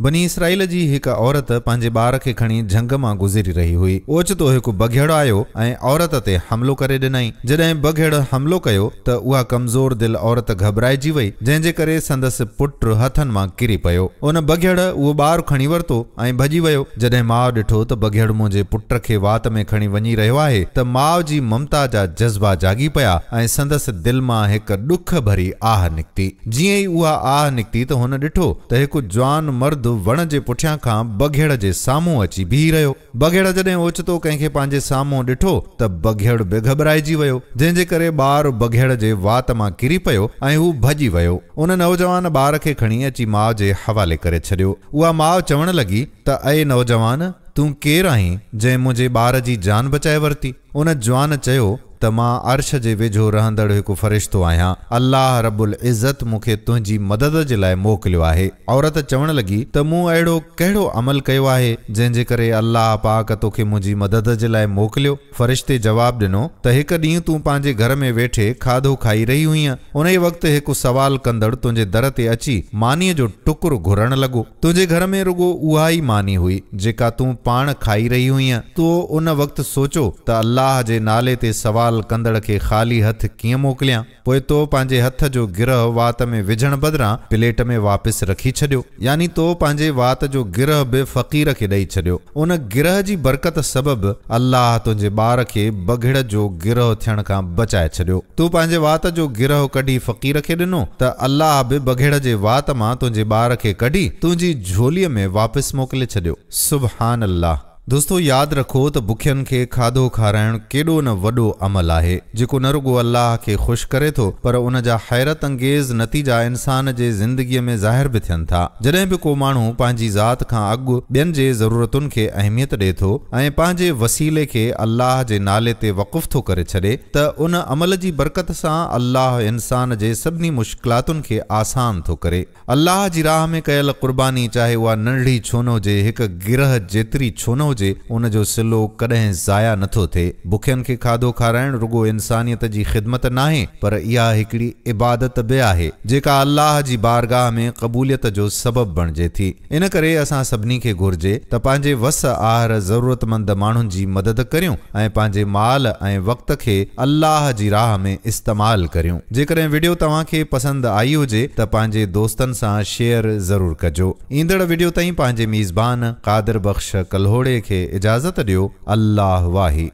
بني اسرائيل جي هڪ عورت پنهنجي ٻار کي کڻي جهنگ مان گذري رهي هئي. اوچتو هڪ بگهڙ آيو ۽ عورت تي حملو ڪري ڏنائين. جڏهن بگهڙ حملو ڪيو ته اها ڪمزور دل عورت گهٻرائجي وئي، جنهن جي ڪري سندس پٽ هٿن مان ڪري پيو. ان بگهڙ اهو ٻار کڻي ورتو ۽ ڀڄي ويو. جڏهن ماء ڏٺو ته بگهڙ منهنجي پٽ کي وات ۾ کڻي وڃي رهيو آهي ته ماء جي ممتا جا جذبا جاڳي پيا ۽ سندس دل مان هڪ ڏک ڀري آهه نڪتي. جيئن ئي اها آهه نڪتي ته هن ڏٺو ته هڪ جوان مرد وڻ جي پٺيان کان بگهڙ جي سامهون اچي بيهي رهيو. بگهڙ جڏهن اوچتو ڪنهن کي پنهنجي سامهون ڏٺو ته بگهڙ به گهٻرائجي ويو، جنهن جي ڪري ٻار بگهڙ جي وات مان ڪري پيو ۽ هو ڀڄي ويو. ان نوجوان ٻار کي کڻي اچي ماء جي حوالي ڪري ڇڏيو. اها ماء چوڻ لڳي ته اي نوجوان! تون ڪير آهين، جنهن منهنجي ٻار جي جان بچائي ورتي؟ ان جوان چيو ته مان عرش جي ويجهو رهندڙ هڪ فرشتو آهيان، الله رب العزت مون کي تنهنجي مدد جي لاء موڪليو آهي. عورت چوڻ لڳي ته مون اهڙو ڪهڙو عمل ڪيو آهي، جنهن جي ڪري الله پاڪ توکي منهنجي مدد جي لاء موڪليو؟ فرشتي جواب ڏنو ته هڪ ڏينهن تون پنهنجي گهر ۾ ويٺي کاڌو کائي رهي هئينء، انهيء وقت هڪ سوال ڪندڙ تنهنجي در تي اچي مانيء جو ٽڪر گهرڻ لڳو. تنهنجي گهر ۾ رڳو اها ئي ماني هئي، جيڪا تون پاڻ کائي رهي هئينء. تو ان وقت سوچيو ته الله جي نالي تي سوال ڪندڙ کي خالي هٿ ڪيئن موڪليان؟ پوء تو پنهنجي هٿ جو گرهه وات ۾ وجهڻ بدران پليٽ ۾ واپس رکي ڇڏيو. يعني تو پنهنجي وات جو گرهه به فقير کي ڏئي ڇڏيو. ان گرهه جي برڪت سبب الله تنهنجي ٻار کي بگهڙ جو گرهه ٿيڻ کان بچائي ڇڏيو. تو پنهنجي وات جو گرهه ڪڍي فقير کي ڏنو ته الله به بگهڙ جي وات مان تنهنجي ٻار کي ڪڍي تنهنجي جهوليء ۾ واپس موڪلي ڇڏيو. سبحان الله! دوستو ياد رکو ته بکين کي کاڌو کارائڻ ڪيڏو نه وڏو عمل آهي، جيڪو نه رڳو الله کي خوش ڪري ٿو پر ان جا حيرت انگيز نتيجا انسان جي زندگيء ۾ ظاهر به ٿين ٿا. جڏهن به ڪو ماڻهو پنهنجي ذات کان اڳ ٻين جي ضرورتن کي اهميت ڏئي ٿو ۽ پنهنجي وسيلي کي الله جي نالي تي وقف ٿو ڪري ڇڏي ته ان عمل جي برڪت سان الله انسان جي سڀني مشڪلاتن کي آسان ٿو ڪري. الله جي راهه ۾ ڪيل قرباني چاهي اها ننڍڙي ڇو نه هجي، هڪ گرهه جيتري ڇو نه هجي، ان جو صلو ڪڏهن ضايع نه ٿو ٿئي. بکين کي کاڌو کارائڻ رڳو انسانيت جي خدمت ناهي پر اها هڪڙي عبادت به آهي، جيڪا الله جي بارگاهه ۾ قبوليت جو سبب بڻجي ٿي. ان ڪري اسان سڀني کي گهرجي ته پنهنجي وس آهر ضرورتمند ماڻهن جي مدد ڪريون ۽ پنهنجي مال ۽ وقت کي الله جي راهه ۾ استعمال ڪريون. جيڪڏهن وڊيو توهان کي پسند آئي هجي ته پنهنجي دوستن سان شيئر ضرور ڪجو. ايندڙ وڊيو تائين پنهنجي ميزبان قادر بخش ڪلهوڙي کي اجازت ڏيو. الله واهي.